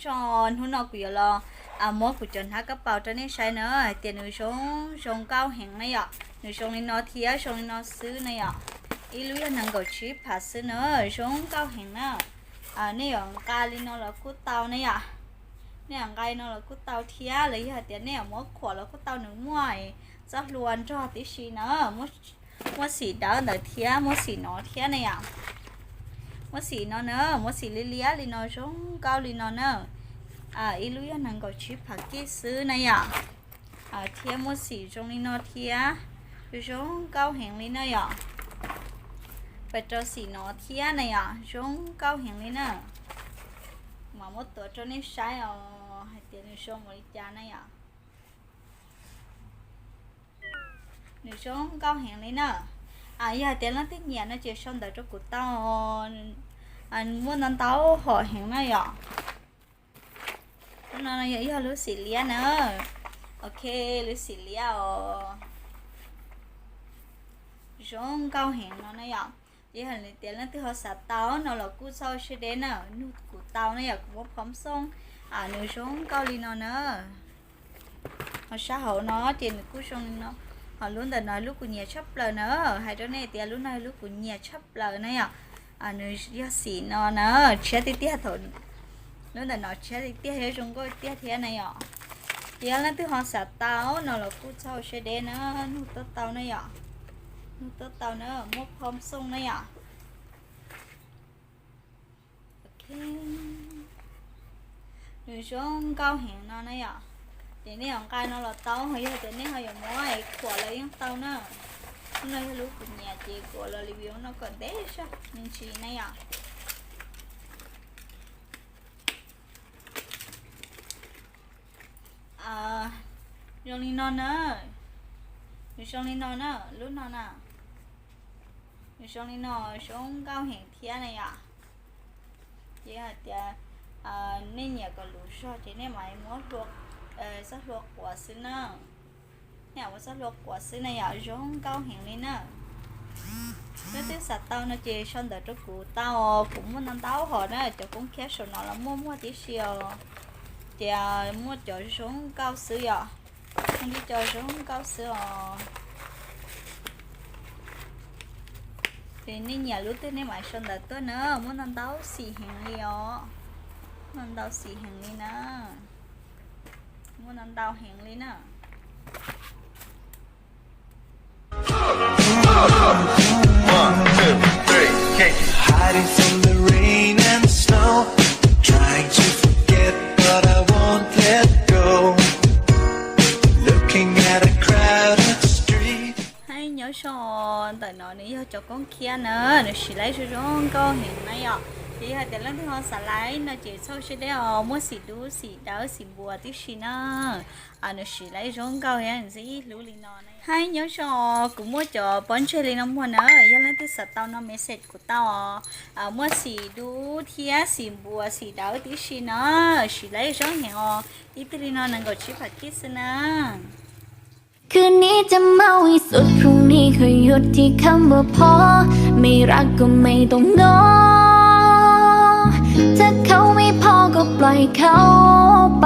Hnub no kuv yuav los muab kuv cov hnab kab paus rau nej saib na, hais tias nws zoo zoo nkauj heev na yom. Nws zoo li no thiab zoo li no xwb na yom. Ib lub yog nees nkaum tsib phav xwb na, zoo nkauj heev na. Nej yuav nqa li no los kuj tau na yom. Nej yuav nqa li no los kuj tau thiab, los yog hais tias nej yuav muab khuam los kuj tau, nws muaj txoj hlua nrog tib si na. Muaj xim dawb ntawd thiab muaj xim no thiab na yom. Muaj xim no na, muaj xim liab liab li no zoo nkauj li no na. Ib lub yog nees nkaum tsib phav kij xwb na yom. Thiab muaj xim zoo li no thiab, zoo nkauj heev li na yom. Pes rau xim no thiab na yom, zoo nkauj heev li na. Mas muab tuav rau nej saib os hais tias nws zoo npaum li cas na yom. Nws zoo nkauj heev li na. Yog hais tias leej twg nyiam no ces sau ntawv rau kuv tau. Muaj ntau ntau hom heev na yom. Lub no yog lub xim liab na. Ok, lub xim liab os. Zoo nkauj heev no na yom. Ces yog hais tias leej twg ho xav tau no los kuj txhob siab deb na, nug kuv tau na yom, kuv muab phom xooj. Nws zoo nkauj li no na. Ho sab hauv no ces nws kuj zoo li no. Ho lub ntawm no lub kuv nyiam tshaj plaws na, hais rau nej tias lub no lub kuv nyiam tshaj plaws na yom. Nws yog xim no na, tshiab tiag tiag thaum, lub ntawm no tshiab tiag tiag thiab zoo nkauj tiag thiab na yom. Ces yog leej twg ho xav tau no los kuj txhob siab deb na, nug tuaj tau na yom. Nug tuaj tau na, muab phom xooj na yom. Nws zoo nkauj heev no na yom. Ces nej yuav nqa no los tau, ho yog tias nej ho yuav muab khuam los yeej tau na. Lub no yog lub kuv nyiam ces kuv los review no kom ntev zog me ntsis na yom. Zoo li no na. Nws zoo li no na, lub no na. Nws zoo li no, zoo nkauj heev thiab na yom. Ces hais tias nej nyiam kom luv zog ces nej mam muab txoj hlua quav xwb na. Nej mam muab txoj hlua quav xwb na yom, zoo nkauj heev li na. Leej twg xav tau no ces sau ntawv rau kuv tau, kuv muaj ntau ntau hom na, cov koob khiab saum no los muaj muaj tib si os. Ces muaj cov zoo nkauj xwb yom, muaj tib co zoo nkauj xwb os. Ces nej nyiam lub twg nej mam sau ntawv tuaj na, muaj ntau ntau xim heev li os. Muaj ntau xim heev li na. Muaj ntau ntau heev li na. Hais nyob zoo, ntawm no nws yog cov koob khiab na, nws siv laib zoo zoo nkauj heev na yom. Ces yog hais tias leej twg ho xav laib no ces txhob siab deb os, muaj xim dub, xim dawb, xim npuas tib si na. Nws siv laib zoo nkauj thiab nws ntxim hlub li no. Hais nyob zoo, kuv muaj cov pob ntseg li no muag na, yog leej twg xav tau no message kuv tau os. Muaj xim dub thiab xim npuas xim dawb tib si na, siv laib zoo heev os. Ib tug li no nees nkaum tsib phav kij xwb na. คืนนี้จะเมาให้สุด พรุ่งนี้ค่อยหยุดที่คำว่าพอ ไม่รักก็ไม่ต้องง้อ ถ้าเขาไม่พอก็ปล่อยเขาไป